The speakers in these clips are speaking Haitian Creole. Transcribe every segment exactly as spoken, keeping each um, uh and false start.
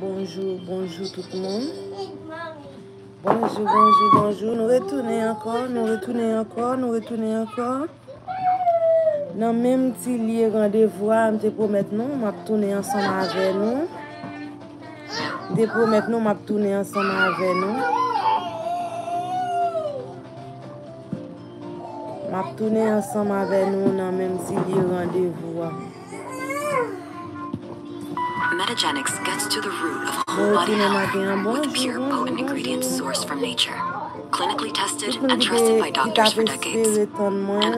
Bonjou, bonjou tout moun. Bonjou, bonjou, bonjou. Nou retounen ankò, nou retounen ankò, nou retounen ankò. Nan menm ti lye randevou a, m te pwomèt nou, m ap tounen ansanm avè nou. M te pwomèt nou, m ap tounen ansanm avè nou. M ap tounen ansanm avè nou nan menm ti lye randevou a. Metagenics gets to the root of whole body health with pure, potent ingredients sourced from nature. Clinically tested and trusted by doctors for decades. Men mwen,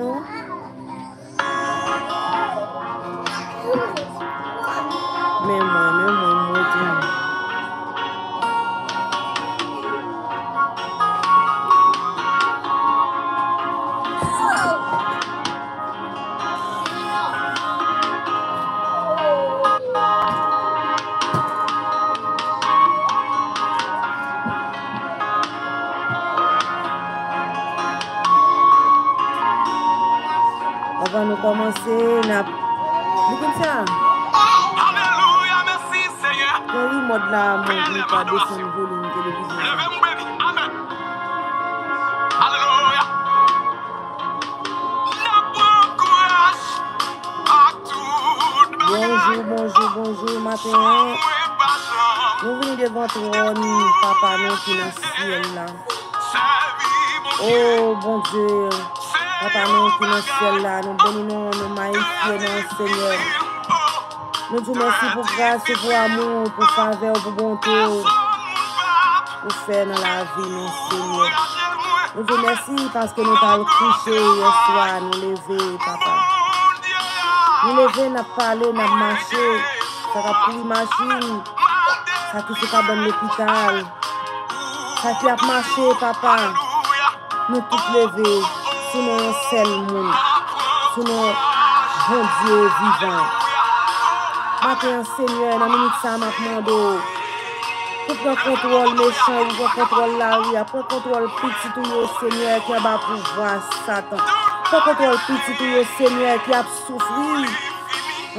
men mwen, mwen di nou. Anvan nou kòmanse, n ap. Li konn sa? Alelouya, mèsi, Senyè. Gen rimòd la, mwen vle pa desann volim televizyon. Leve m beni. Amèn. Alelouya. N ap pran kouraj ak tout bagay. Bonjou, bonjou, bonjou, maten an. Nou vini devan twòn Papa nou ki nan syèl la. O Bondye, Papa nou ki nan syèl la, nou beni non, nou mayifye non, Senyè. Nou di w mèsi pou gras ou, pou amou w, pou favè w, pou bonte w ou fè nan lavi nou, Senyè. Nou di w mèsi paske nou t al kouche yè swa, nou leve, Papa. Nou leve, n ap pale, n ap mache. Sa k ap kouri machin, sa ki sou kabann lopital, sa ki ap mache, Papa. Nou tout leve sou non yon sèl moun, sou non Bondye vivan. Maten an, Senyè, nan minit sa a, m ap mande w pou pran kontwòl mechan yo, pou pran kontwòl lari a, pran kontwòl pitit ou yo, Senyè, ki anba pouvwa Satan. Pran kontwòl pitit ou yo, Senyè, ki ap soufri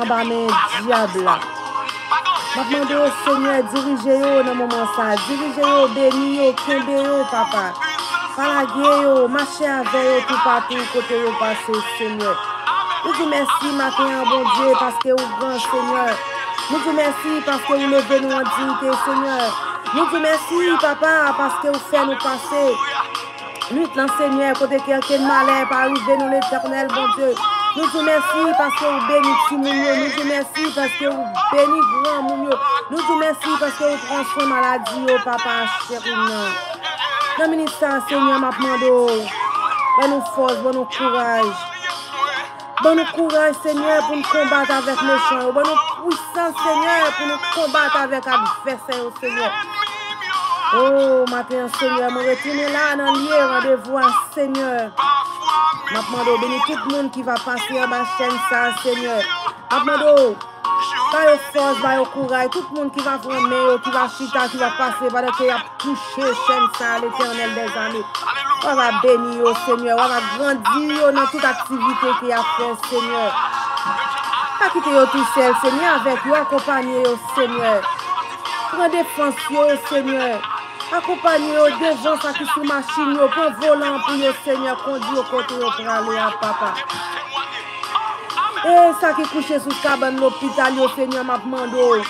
anba men dyab la. M ap mande w, Senyè, dirije yo nan moman sa a. Dirije yo, beni yo, kenbe yo, Papa. Pa lage yo, mache avè yo toupatou kote yo pase, Senyè. Nou di w mèsi maten an, Bondye, paske ou gran, Senyè. Nou di w mèsi paske ou leve nou an diyite, Senyè. Nou di w mèsi, Papa, paske ou fè nou pase nwit lan, Senyè, kote ke okenn malè pa rive nou, Letènèl Bondye. Nou di w mèsi paske ou beni timoun yo. Nou di w mèsi paske ou beni granmoun yo. Nou di w mèsi paske ou pran swen maladi yo, Papa cheri m nan. Nan minit sa a, Senyè, m ap mande w, ban nou fòs, ban nou kouraj. Ban nou kouraj, Senyè, pou n konbat avèk mechan yo. Ban nou pwisans, Senyè, pou nou konbat avèk advèsè yo, Senyè. O, maten an, Senyè, mwen retounen la nan lye randevou a, Senyè. M ap mande w beni tout moun ki va pase anba chèn sa a, Senyè. M ap mande w ba yo fòs, ba yo kouraj. Tout moun ki va pran men yo, ki va chita, ki va pase pandan ke y ap touche chèn sa a, Letènèl dèzame. W a va beni yo, Senyè. W a va grandi yo nan tout aktivite ke y ap fè, Senyè. Pa kite yo tousèl, Senyè, avèk yo, akonpanye yo, Senyè. Pran defans yo, Senyè. Akonpanye yo, devan sa ki sou machin yo, pran volan an pou yo, Senyè, kondi yo kote yo prale a, Papa. E sa ki kouche sou kabann lopital yo, Senyè, m ap mande w,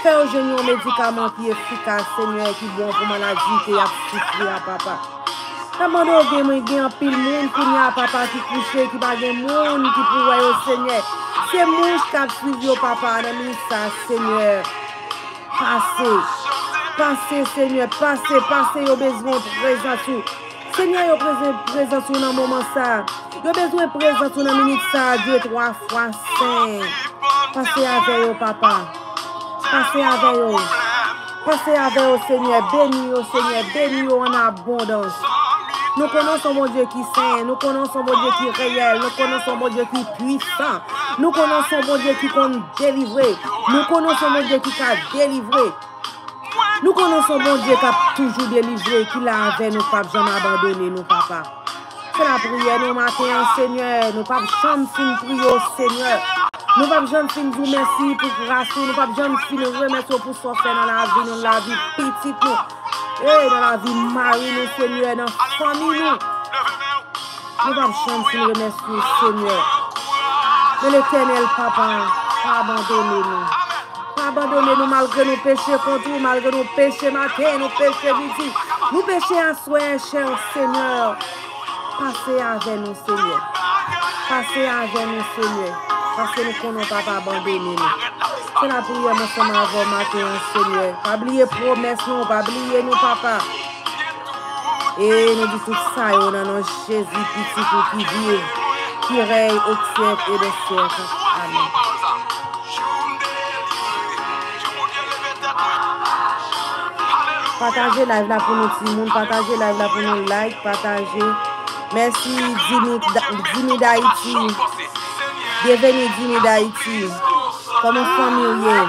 fè yo jwenn yon medikaman ki efikas, Senyè, ki bon pou maladi ke y ap soufri a, Papa. M ap mande w, gen, gen anpil moun kounye a, Papa, ki kouche, ki pa gen moun ki pou wè yo, Senyè. Se mouch k ap swiv yo, Papa, nan minit sa, Senyè. Pase, pase, Senyè, pase, pase, yo bezwen prezans ou. Senyè, yo bezwen prezans ou nan moman sa a. Yo bezwen prezans ou nan minit sa a, de twa fwa senk. Pase avè yo, Papa. Pase avè yo. Pase avè yo, Senyè. Beni yo, Senyè. Beni yo an abondans. Nou konnen w se yon Bondye ki sen. Nou konnen w se yon Bondye ki reyèl. Nou konnen w se yon Bondye ki pwisan. Nou konnen w se yon Bondye ki konn delivre. Nou konnen w se yon Bondye ki ka delivre. Nou konnen w se yon Bondye k ap toujou delivre, ki la avè nou, p ap janm abandone nou, Papa. Se lapriyè nou maten an, Senyè. Nou p ap janm fin priye w, Senyè. Nou p ap janm fin di w mèsi pou gras ou, nou p ap janm fin remèsye w pou sa w fè nan lavi nou, nan lavi pitit nou, e nan lavi mari nou, Senyè, nan fanmi nou. Nou p ap janm fin remèsye w, Senyè. Men Letènèl, Papa, pa abandone nou. Pa abandone nou malgre nou peche kont ou, malgre nou peche maten, nou peche midi, nou peche aswè, chè Senyè. Pase avè nou, Senyè. Pase avè nou, Senyè. Paske nou konnen w p ap abandone nou. Se lapriyè m ansanm avè w maten an, Senyè. Pa bliye pwomès nou, pa bliye nou, Papa. E nou di tout sa yo nan non Jezi, pitit ou ki viv, ki rèy ek syèk e dè syèk. Amèn. Pataje live la pou nou, timoun. Pataje live la pou nou. Like, pataje. Mèsi, Dimi, Da- Dimi Dayiti. Byenveni, Dimi Dayiti. Kòman fanmi w ye?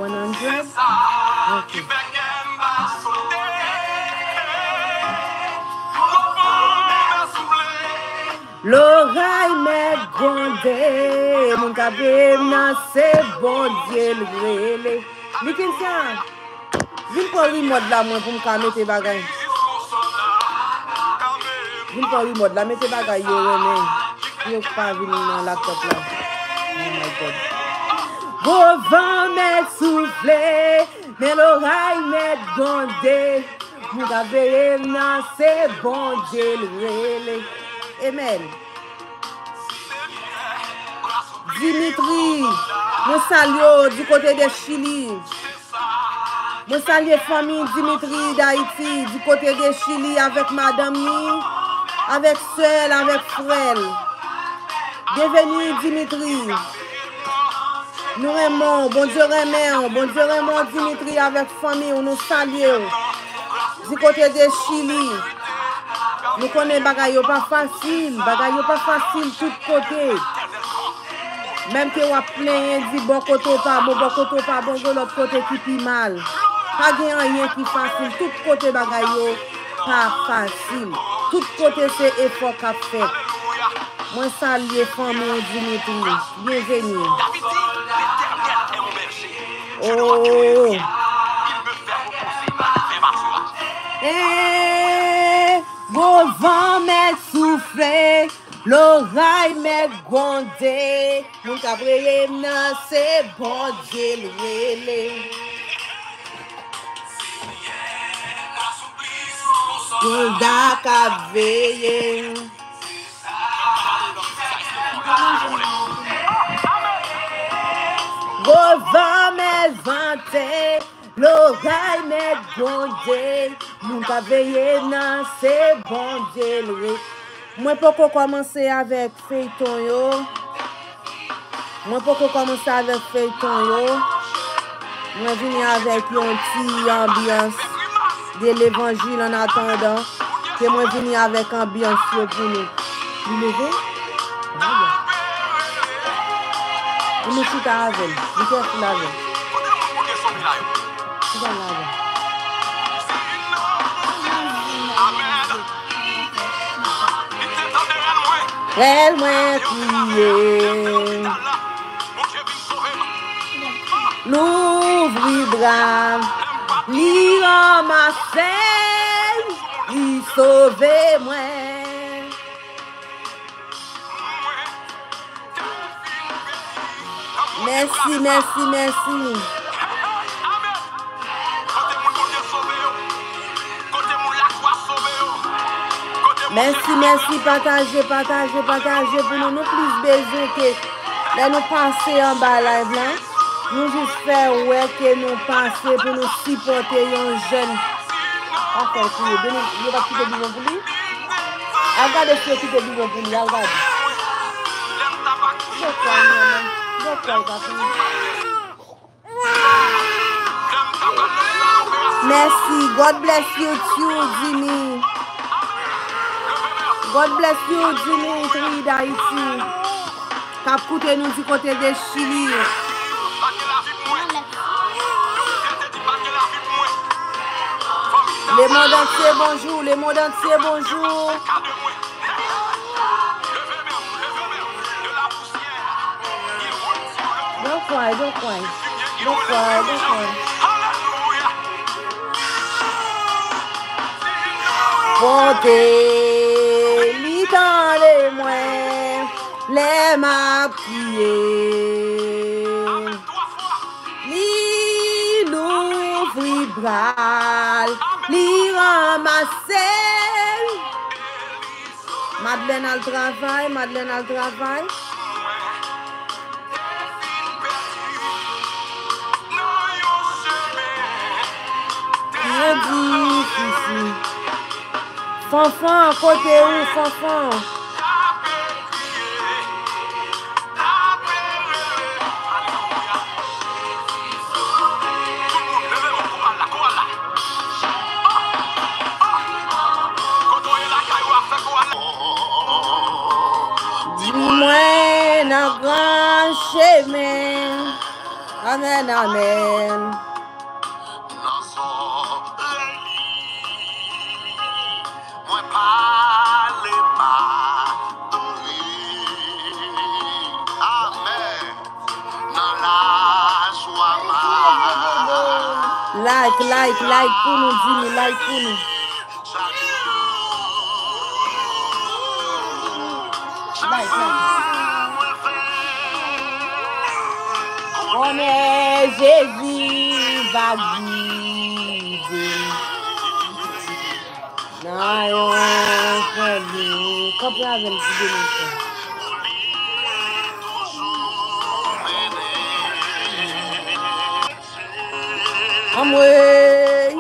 One hundred? Ok. Loray mèt gwonde, moun k ap veye m nan se Bondye l rele. Nikinsa, vin pran rimòd la mwen pou m ka mete bagay. Vin pran rimòd la, mete bagay yo renmen. Pou yo pa vin nan laptòp la. Oh my God. Gwo van mèt soufle, men loray mèt gwonde. Moun k ap veye m nan se Bondye l rele. Amen. Dimitri, mwen salye w di kote de Chili. Mwen salye fanmi Dimitri Dayiti, di kote de Chili, avèk madanm li, avèk sè l, avèk frè l. Byenveni, Dimitri. Nou renmen w, Bondye renmen w, Bondye renmen w, Dimitri, avèk fanmi w, nou salye w. Di kote de Chili. Nou konnen bagay yo pa fasil, bagay yo pa fasil tout kote. Menm ke w ap plenyen, di bò kote w pa bon, bò kote w pa bon, gen lòt kote ki pi mal. Pa gen anyen ki fasil, tout kote bagay yo pa fasil. Tout kote se efò k ap fèt. Mwen salye fanmi w Dimitri. Byenveni. Oh. Eh, gwo van mèt soufle, loray mèt gwonde, moun k ap rele m nan se Bondye l rele. Sòlda k ap veye. Gwo van mèt vante, loray mèt gwonde, moun k ap veye nan se Bondye l re. Mwen poko kòmanse avèk feyton yo. Mwen poko kòmanse avèk feyton yo. Mwen vini avèk yon ti anbyans de levanjil annatandan ke mwen vini avèk anbyans yo pou nou. Li leve? Aya. Ann nou chita avè l. Li fè foul avè l. Chita l avè l. Rèl mwen kriye. Louvri bra m, li ranmase m, li sove mwen. Mèsi, mèsi, mèsi. Mèsi, mèsi, pataje, pataje, pataje pou nou. Nou plis bezwen ke lè nou pase anba live la, nou jis fè wè ke nou pase pou nou sipòte yon jèn. Pa fè l kriye. Depi yo pa kite bizon pou li. Al gade si yo kite bizon pou li. Al gade. Bòkòl, manman. Bòkòl, papi. Mèsi. God bless you too, Jimmy. God bless you, Jimmy, Tri D'Haïti. K ap koute nou di kote de Chili. Le monde entier, bonjour. Le monde entier, bonjour. Don't cry, don't cry. Don't cry, don't cry. Pote li tande mwen lè m ap kriye. Li louvri bra l, li ranmase l. Madlèn al travay, Madlèn al travay. Byen difisil. Fanfan, kote ou, Fanfan? Di mwen nan gran chemen. Amèn, amèn. Nan solèy li, mwen pale m adore. Amèn. Nan lajwa m a. Like, like, like pou nou, Jimmy, like pou nou. Like, like. Konnen Jezi va gide. Nan yon fèmen, kanpe avè l ti demen sa. Anmwey!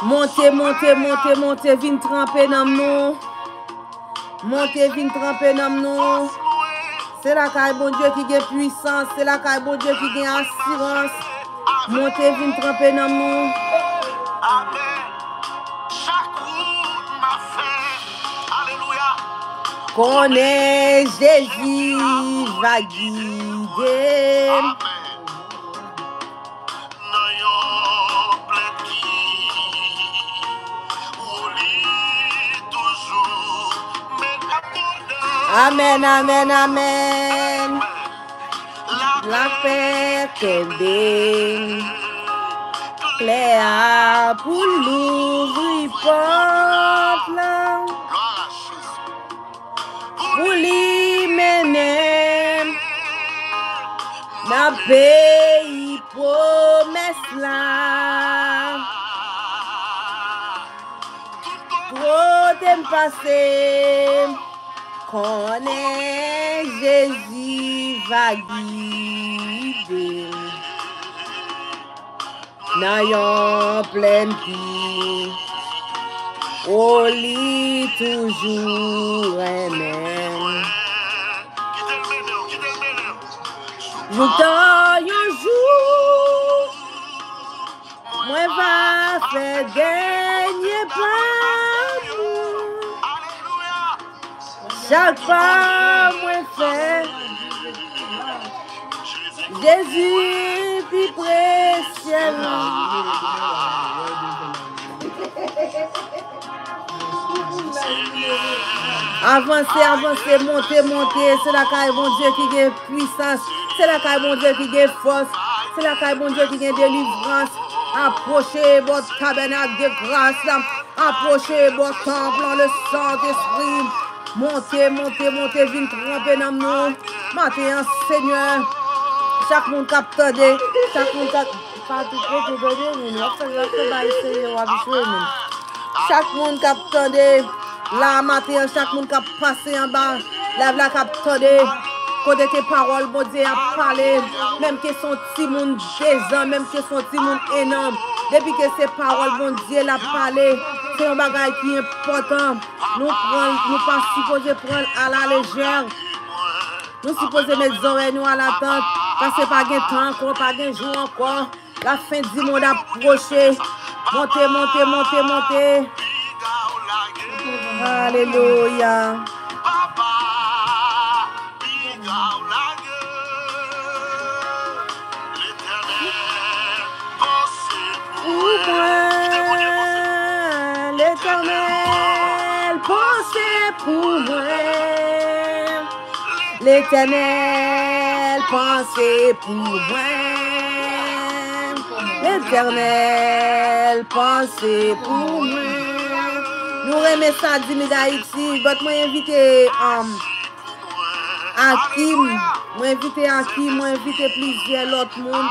Monte, monte, monte, monte, vin tranpe nanm nou. Monte, vin tranpe nanm nou. Se lakay Bondye ki gen pwisans, se lakay Bondye ki gen asirans. Monte, vin tranpe nanm nou. Amèn. Chak wout m ap fè, alelouya. Konnen Jezi va gide m. Amèn. Nan yon plèn ki woli toujou mennen. Amèn, amèn, amèn. Lapè kenbe m. Klè a pou louvri pòt la. Glwa a Jezi. Pou li mennen m nan peyi pwomès la. Kote m pase, konnen Jezi va gide m. Nan yon plèn ki, o, li toujou renmen. Joutan yon jou, mwen va fè dènye pa mwen. Chak pa mwen fè, Jezi pi presye nan. Avanse, avanse, monte, monte. Se lakay Bondye ki gen pwisans. Se lakay Bondye ki gen fòs. Se lakay Bondye ki gen delivrans. Apwoche bò tabènak de gras la. Apwoche bò tanp lan, le Sentespri. Monte, monte, monte, vin tranpe nanm nou. Maten an, Senyè, chak moun k ap tande, chak moun k ap, pa tou kote tande, moun w ap fè, w ap fè bay serye, w ap jwe, moun. Chak moun k ap tande, la, maten an, chak moun k ap pase anba live la, k ap tande, kote ke pawòl Bondye ap pale, menm ke se yon timoun de zan, menm ke se yon timoun en an, depi ke se pawòl Bondye l ap pale, se yon bagay ki enpòtan. Nou pran l, nou pa sipoze pran l alalejè. Nou sipoze met zòrèy nou alatant, paske pa gen tan ankò, pa gen jou ankò. Lafen di mond ap pwoche. Monte, monte, monte, monte. Alelouya. Pou mwen, Letènèl panse pou mwen. Letènèl panse pou mwen. Letènèl, panse pou mwen. Nou renmen sa, Dimi Dayiti, but mwen envite, um, Akim, mwen envite Akim, mwen envite plizyè lòt moun.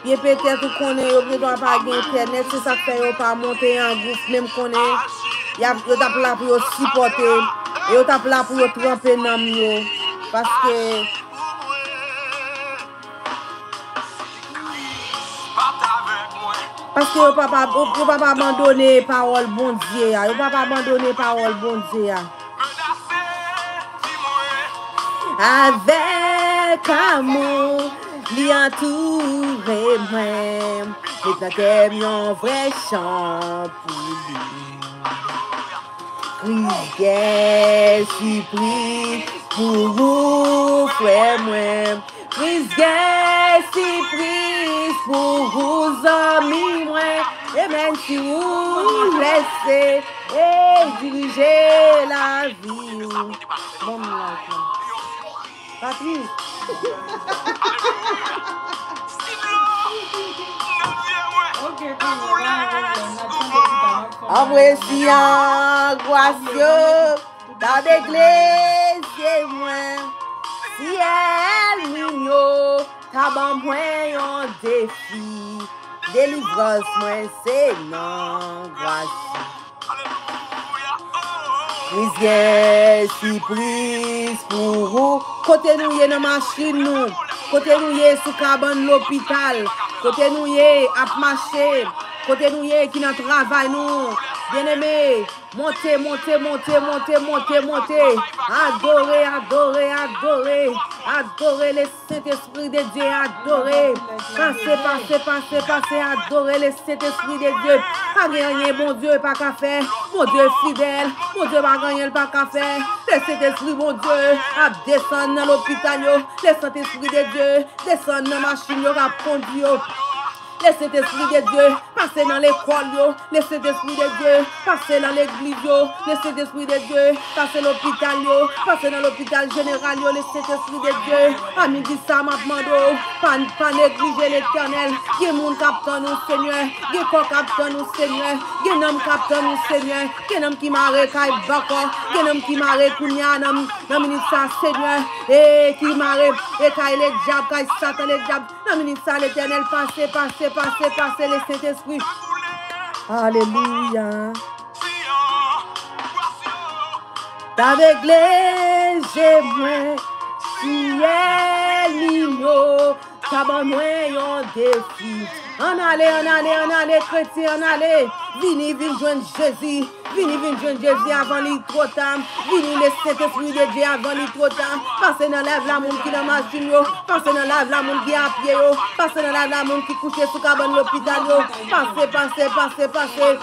Byen petèt ou konnen yo gendwa pa gen entènèt, se sa k fè yo pa monte an gwoup, men m konnen y ap, yo t ap la pou yo sipòte, e yo t ap la pou yo tranpe nanm yo. Paske, paske yo p ap, yo p ap abandone pawòl Bondye a, yo p ap abandone pawòl Bondye a. Avèk amou, li antoure mwen. Met nan kè m yon vrè chan pou li. Kris gen sipriz pou ou, frè mwen. Kris gen sipriz pou ou, zanmi mwen. Amen. Si ou lèse e dirije lavi w. Bon, m like la. Patrice. Ok, kounye a, n ap chante pou ta, n ap fè. Anvoye si angwas yo. Gade glezye mwen, syèl mwen yo, ta ban mwen yon defi. Delivrans mwen se nan gras. Plizyè sipriz pou ou. Kote nou ye nan machin nou, kote nou ye sou kabann lopital, kote nou ye ap mache, kote nou ye ki nan travay nou. Byeneme, Monte, monte, monte, monte, monte, monte. Adore, adore, adore. Adore le Sentespri de Dye, adore. Pase, pase, pase, pase, adore le Sentespri de Dye. Pa gen anyen Bondye pa ka fè. Bondye fidèl. Bondye pa gen anyen l pa ka fè. Le Sentespri Bondye ap desann nan lopital yo. Le Sentespri de Dye desann nan machin yo k ap kondui yo. Le Sentespri de Dye pase nan lekòl yo. Le Sentespri de Dye pase nan legliz yo. Le Sentespri de Dye pase lopital yo. Pase nan lopital jeneral yo. Le Sentespri de Dye. A midi sa, m ap mande w, pa, pa neglije Letènèl. Gen moun k ap tann ou, Senyè. Gen kò k ap tann ou, Senyè. Gen nanm k ap tann ou, Senyè. Gen nanm ki mare kay Bakò. Gen nanm ki mare kounye a nan, nan minit sa, Senyè. E ki mare, e kay ledyab, kay Satan ledyab. Nan minit sa, Letènèl, pase, pase, pase, pase, le Sentespri. Alelouya. T avèk leze mwen, syèl li yo, ta ban mwen yon defi. Ann ale, ann ale, ann ale, kretyen, ann ale. Vini, vin jwenn Jezi. Vini, vin jwenn Jezi avan li two ta. Vini, le Sentespri de Dye, avan li two ta. Pase nan live la, moun ki nan machin yo. Pase nan live la, moun ki apye yo. Pase nan live la, moun ki kouche sou kabann lopital yo. Pase, pase, pase, pase.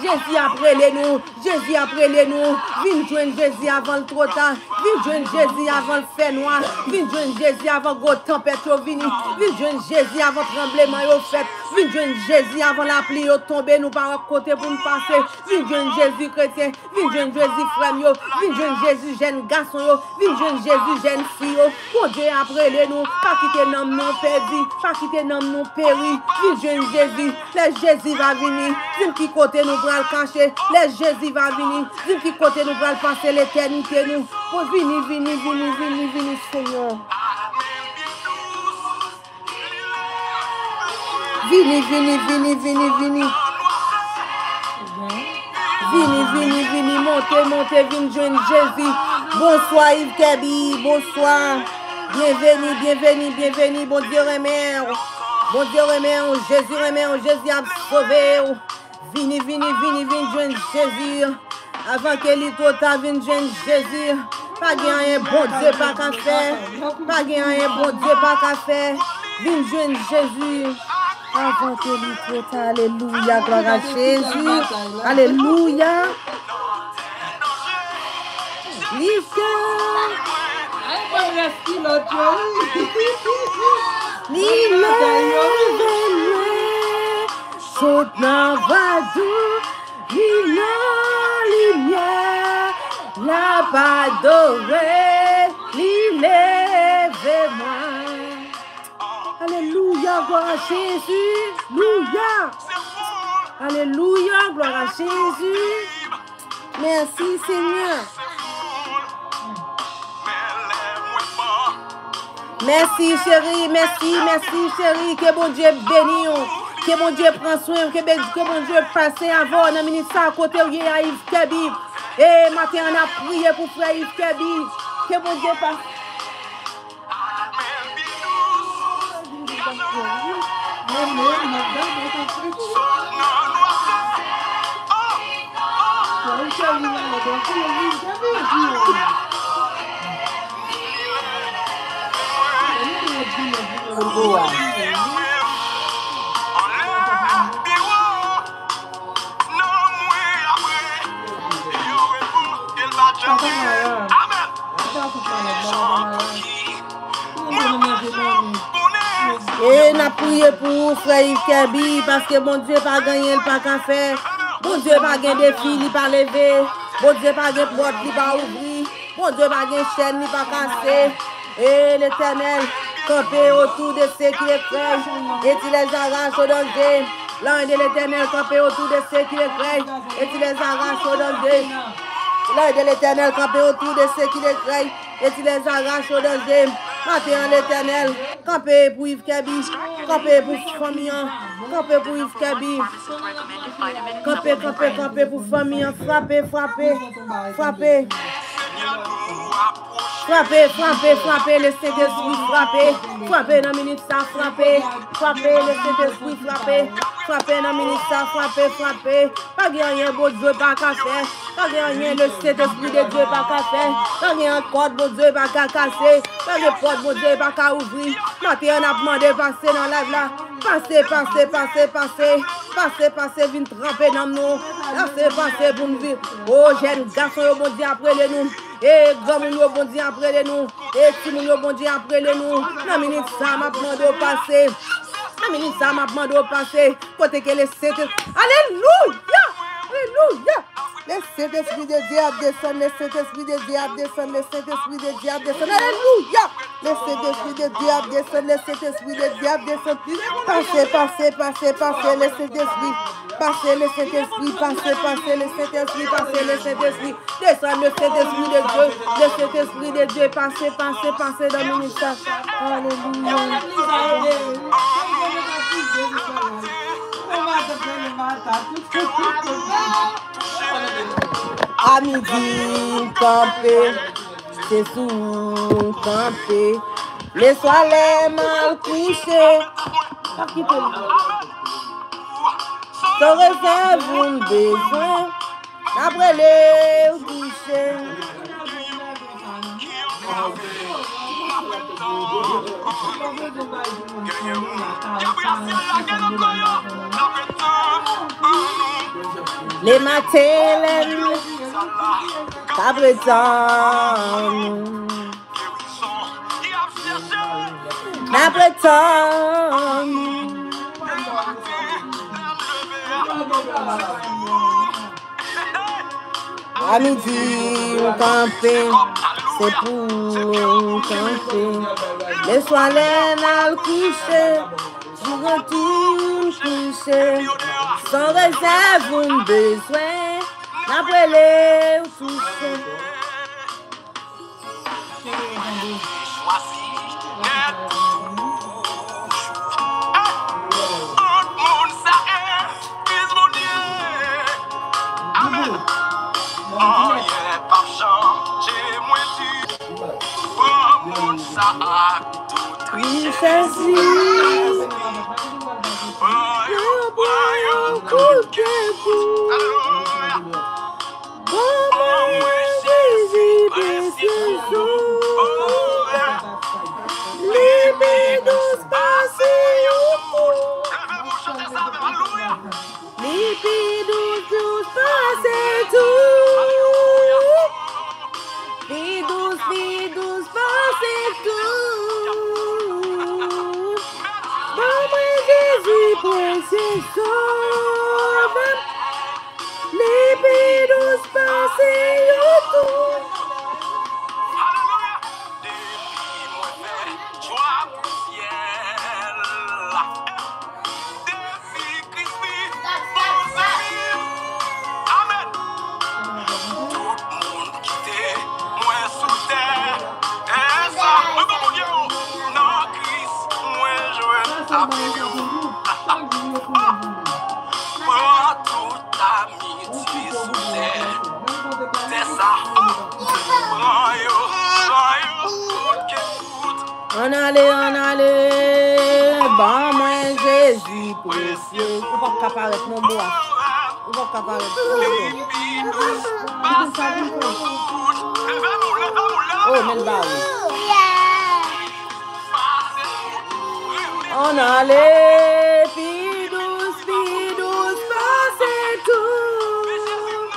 Jezi ap rele nou. Jezi ap rele nou. Vin jwenn Jezi avan l two ta. Vin jwenn Jezi avan l fè nwa. Vin jwenn Jezi avan gwo tanpèt yo vini. Vin jwenn Jezi avan tranbleman yo fèt. Vin jwenn Jezi avan lapli yo tonbe, nou pa wè kote pou n pase. Vin jwenn Jezi, kretyen. Vin jwenn Jezi, frè m yo. Vin jwenn Jezi, jèn gason yo. Vin jwenn Jezi, jèn fi yo. Bondye ap rele nou. Pa kite nanm nou pèdi. Pa kite nanm nou peri. Vin jwenn Jezi. Lè Jezi va vini, di m ki kote nou pral kache. Lè Jezi va vini, di m ki kote nou pral pase letènite nou. Bon, vini, vini, vini, vini, vini, Senyè. Vini, vini, vini, vini, vini. Vini, vini, vini, monte, monte, vin jwenn Jezi. Bonswa, Yves Kerby, bonswa. Byenveni, byenveni, byenveni. Bondye renmen w. Bondye renmen w. Jezi renmen w. Jezi ap sove w. Vini, vini, vini, vin jwenn Jezi. Avan ke li two ta, vin jwenn Jezi. Pa gen anyen Bondye pa ka fè. Pa gen anyen Bondye pa ka fè. Vin jwenn Jezi. Avan ke li two ta. Alelouya. Glwa a Jezi. Alelouya. Li fè. Ay, bon, rès kilòt yo, wi. Li leve mwen. Sot nan vwad ou, li nan limyè, l ap adore, li leve mwen. Alelouya, glwa a Jezi. Louya. Alelouya, glwa a Jezi. Mèsi, Senyè. Mèsi, cheri. Mèsi, mèsi, cheri. Ke Bondye beni w. Ke Bondye pran swen w. Ke, ke Bondye pase avè w nan minit sa kote w ye a, Yves Kirby. E maten an, n ap priye pou frè Yves Kirby. Ke Bondye pase. E n ap priye pou ou, frè Yves Kirby, paske Bondye pa gen anyen l pa ka fè. Bondye pa gen defi li pa leve. Bondye pa gen pòt li pa ouvri. Bondye pa gen chèn li pa kase. E Letènèl, kanpe otou de se ki le krèy, e ti lèz arache o danje. L'armée de l'Éternel campe autour de ceux qui le craignent, et tu les arraches au danger. L'armée de l'Éternel campe autour de ceux qui le craignent, et tu les arraches au danger. Maten an, Letènèl, kanpe pou Yves Kirby, kanpe pou fanmi an, kanpe pou Yves Kirby. Kanpe, kanpe, kanpe pou fanmi an, frape, frape, frape. Frape, frape, frape, le Sentespri frape. Frape nan minit sa, frape. Frape, le Sentespri frape. Frape nan minit sa, frape, frape. Pa gen anyen Bondye pa ka fè. Pa gen anyen le Sentespri de Dye pa ka fè. Pa gen yon kòd Bondye pa ka kase. Pa gen pòt Bondye pa ka ouvri. Maten an n ap mande pase nan live la. Pase, pase, pase, pase. Pase, pase, vin tranpe nanm nou. Pase, pase pou n vin. O jèn gason yo, Bondye ap rele nou. E granmoun yo, Bondye ap rele nou. E timoun yo, Bondye ap rele nou. Nan minit sa, m ap mande w pase. Nan minit sa, m ap mande w pase. Kote ke le Sentespri. Alelouya! Alelouya! Le Sentespri de Dye ap desann, le Sentespri de Dye ap desann, le Sentespri de Dye ap desann. Alelouya! Le Sentespri de Dye ap desann, le Sentespri de Dye ap desann. Pase, pase, pase, pase, le Sentespri. Pase, le Sentespri, pase, pase, le Sentespri, pase, le Sentespri. Desann, le Sentespri de Dye, le Sentespri de Dye, pase, pase, pase nan minit sa. Alelouya. A midi, m kanpe. Se sou kanpe. Leswa lè m al kouche. Pa kite m. San rezèv ou m bezwen. N ap rele w kouche. Lematen lè n ka pretann. N ap pretann. A midi, m kanpe, se pou m kanpe. Leswa lè n al kouche, nou retoun kouche. San rezèv ou n bezwen, n ap rele w touche. Anyen p ap chanje, mwen di, pran moun sa ak tout richès li. Pran yon, pran yon kout ke pou. Alelouya. Ban mwen Jezi, presye Sovè. Li pi dous pase yon kou. Leve men w, chante sa avè m. Alelouya. Li pi dous, dous pase tout. Pi dous, pi dous pase tout. Ban mwen Jezi, presye Sovè. Li pi dous pase yo tout. Alelouya. Depi mwen fè chwa pou syèl Pran tout amiti sou tè, tè sa. Pran yo, pran yo, kout ke kout. Ann ale, ann ale, ban mwen Jezi presye. Ou p ap ka parèt non, bwa. Ou p ap ka parèt non. Oh, men l ba ou. Ann ale pi dous, pi dous pase tout.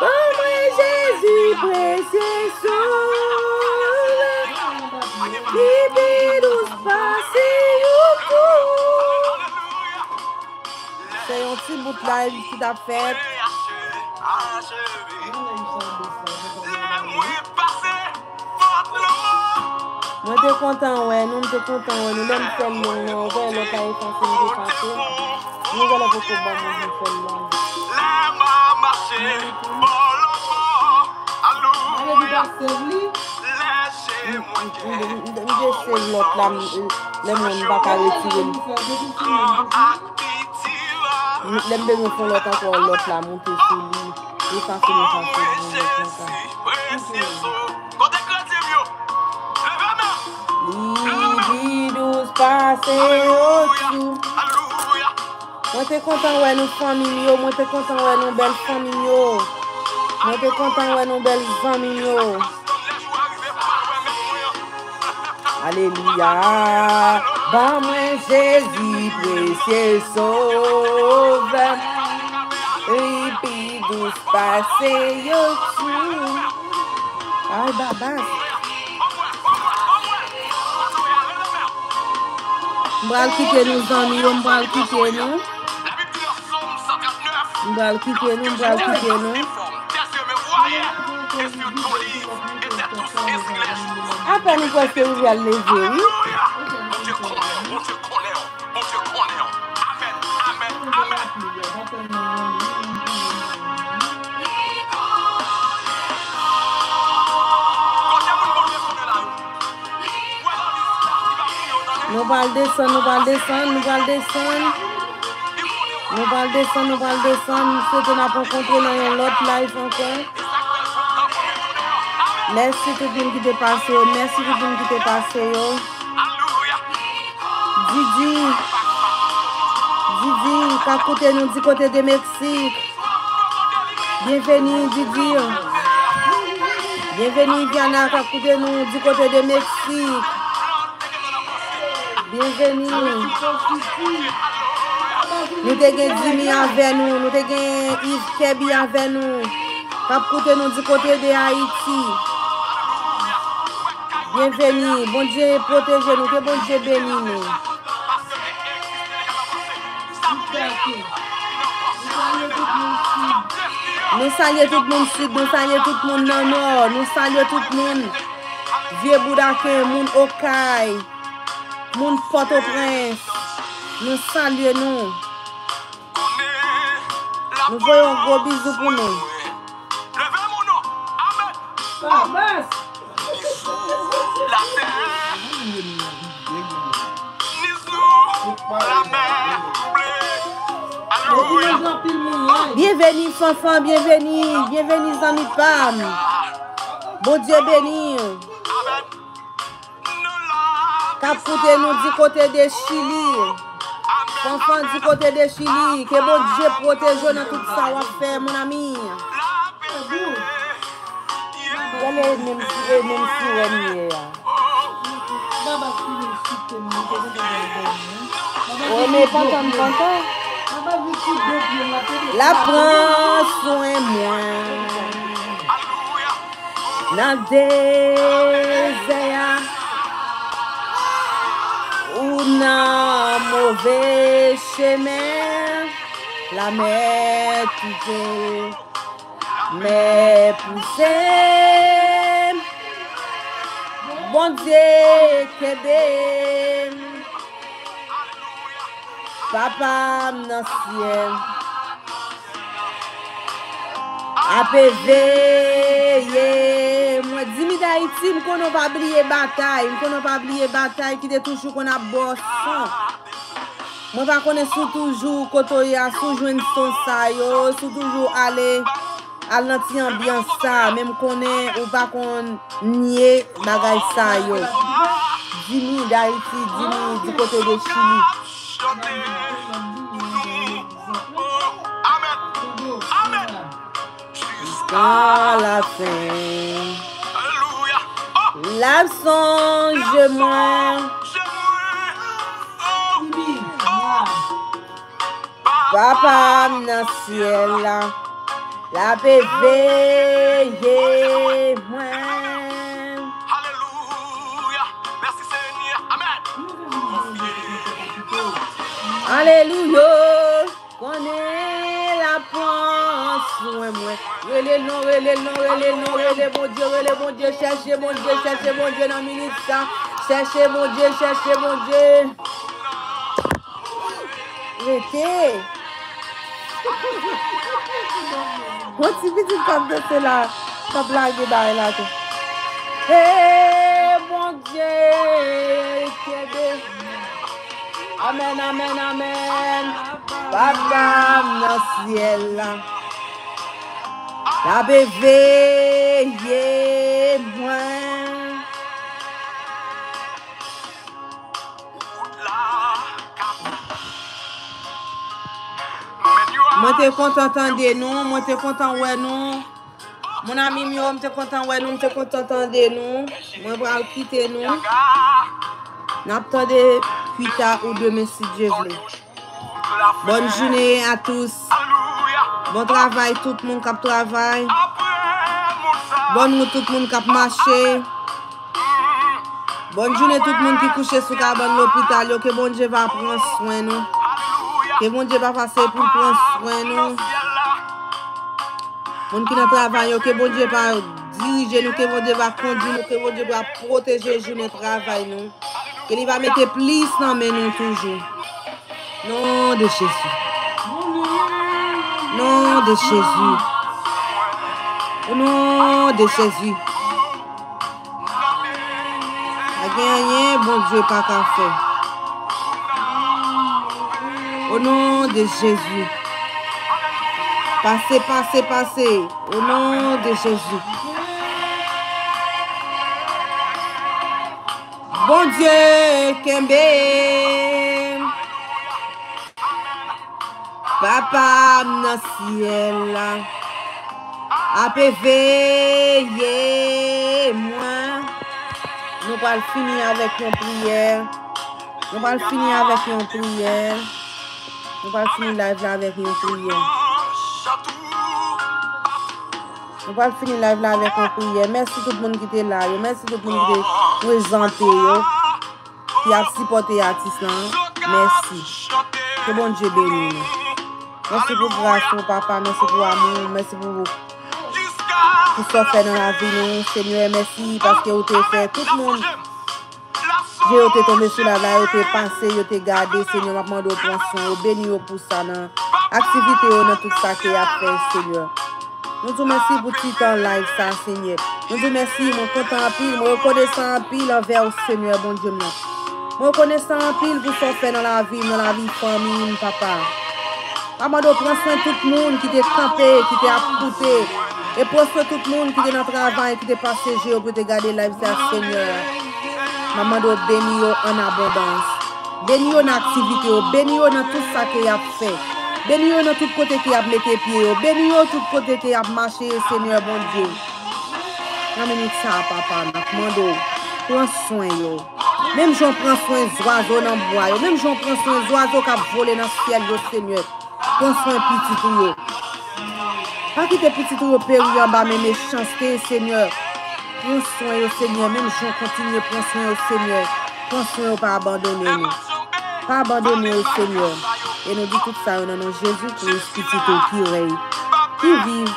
Ban mwen Jezi presye sove, li pi dous pase yo tou. Se yon ti bout live ki t ap fèt. Mwen te kontan wè nou, m te kontan wè nou. Lè m fè l long nan, ou wè lòt la efase, m te efase. Nou wè lè poko ban mwen vin fè l long. M, m, m, m te save lòt la, m, lè mwen m pa ka retire l. Lè m bezwen fè lòt ankò, lòt la moute sou li. Li fasil, li fasil, li konsa. Li pi dous pase yo tou. Mwen te kontan wè nou fanmi m yo, mwen te kontan wè nou bèl fanmi m yo. Mwen te kontan wè nou bèl zanmi m yo. Alelouya. Ban mwen Jezi presye sovè m. Li pi dous pase yo tou. Ay, babas. M pral kite nou, zanmi yo, m pral kite nou. M pral kite nou, m pral kite nou. Apèn ou prèske rive al leve, wi. Nou pral desann, nou pral desann, nou pral desann. Nou pral desann, nou pral desann. M swete n ap rankontre nan yon lòt live ankò. Mèsi tout moun ki te pase yo. Mèsi tout moun ki te pase yo. Didi. Didi, k ap koute nou di kote de Meksik. Byenveni, Didi. Byenveni, Iviana, k ap koute nou di kote de Meksik. Byenveni. Nou te gen Dimi avè nou, nou te gen Yves Kèbi avè nou, k ap koute nou di kote de Ayiti. Byenveni. Bondye pwoteje nou, ke Bondye beni nou. Nou salye tout moun Sid, nou salye tout moun nan Nò, nou salye tout moun Vye Boudaken, moun Okay, moun Pòtoprens. Nou salye nou. Nou voye yon gwo bizou pou nou. Byenveni, Fanfan, byenveni, byenveni, zanmi pa m. Bondye beni w. K ap koute nou di kote de Chili. Fanfan di kote de Chili. Ke Bondye pwoteje w nan tout sa w ap fè, mon ami. Gade menm si, e menm si wè m ye a. Wè, men pantan m pantan. L ap pran swen mwen. Nan dezè a, ou nan move chemen, lamè touche, mè pouse m, Bondye kenbe m. Papa m nan syèl ape veye mwen. Jimmy Dayiti, m konnen w pa bliye batay, m konnen w pa bliye batay ki te toujou konn ap ba w son. Mwen pa konnen si w toujou kote w ye a, si w jwenn son sa yo, si w toujou ale, al nan ti anbyans sa, men m konnen ou pa konn nye bagay sa yo. Jimmy Dayiti, Jimmy di kote de Chili. Jiska lafen. L ap sonje mwen. Papa m nan syèl la, l ap veye mwen. Alelouya. Konnen l ap pran swen mwen. Rele l non, rele l non, rele l non, rele Bondye, rele Bondye, chèche Bondye, chèche Bondye nan minit sa. Chèche Bondye, chèche Bondye. Rete. Yon ti pitit k ap danse la, k ap lage bagay la tou. Hey, Bondye, kenbe. Amèn, amèn, amèn. Papa m nan syèl la, l ap veye mwen. Mwen te kontan tande nou, mwen te kontan wè nou. Mon ami m yo, m te kontan wè nou, m te kontan tande nou. Mwen pral kite nou. N ap tande pita ou demen si Dye vle. Bonne journée à tous. Bon travay tout moun k ap travay. Bonne route tout moun k ap mache. Bonne journée tout moun ki kouche sou kabann lopital yo. Ke Bondye va pran swen nou. Ke Bondye va pase pou l pran swen nou. Moun ki nan travay yo, ke Bondye va dirije nou, ke Bondye va kondui nou, ke Bondye va pwoteje jounen travay nou. Ke li va mete plis nan men nou toujou. Non de Jezi. Non de Jezi. O non de Jezi. Pa gen anyen Bondye pa ka fè. O non de Jezi. Pase, pase, pase. O non de Jezi. Bondye kenbe m. Papa m nan syèl la ap veye mwen. Nou pral fini avèk yon priyè. Nou pral fini avèk yon priyè. Nou pral fini live la avèk yon priyè. Nou pral fini live la avèk yon priyè. Mèsi tout moun ki te la yo. Mèsi tout moun ki te prezante yo. Ki ap sipòte atis lan. Mèsi. Ke Bondye beni nou. Mèsi pou gras ou, papa. Mèsi pou amou ou. Mèsi pou, pou sa w fè nan lavi nou. Senyè, mèsi paske ou te fè tout moun je yo te tonbe sou live la, yo te pase, yo te gade. Senyè, m ap mande w pran swen yo, beni yo pou sa nan aktivite yo, nan tout sa ke y ap fè, Senyè. Nou di w mèsi pou ti tan live sa, Senyè. Nou di w mèsi, mwen kontan anpil, mwen rekonesan anpil anvè w, Senyè, Bondye m nan. Mwen rekonesan anpil pou sa w fè nan lavi m, nan lavi fanmi m, papa. M ap mande w pran swen tout moun ki te kanpe, ki te ap koute. E pran swen tout moun ki te nan travay, ki te pase je yo pou te gade live sa, Senyè. M ap mande w beni yo an abondans. Beni yo nan aktivite yo. Beni yo nan tout sa ke y ap fè. Beni yo nan tout kote ke y ap mete pye yo. Beni yo tout kote ke y ap mache, Senyè Bondye. Nan minit sa a, papa, n ap mande w, pran swen yo. Menm jan w pran swen zwazo nan bwa yo, menm jan w pran swen zwazo k ap vole nan syèl yo, Senyè. Pran swen pitit ou yo. Pa kite pitit ou yo peri anba men mechanste, Senyè. Pran swen yo, Senyè. Menm jan w kontinye pran swen yo, Senyè. Pran swen yo, pa abandone nou. Pa abandone yo, Senyè. E nou di tout sa yo nan non Jezi Kris, pitit ou ki rèy, ki viv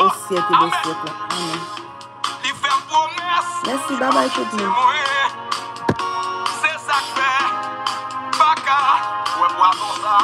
o syèk de syèk la. Amèn. Mèsi, babay tout moun. Se sa k fè m pa ka wè pwason sa.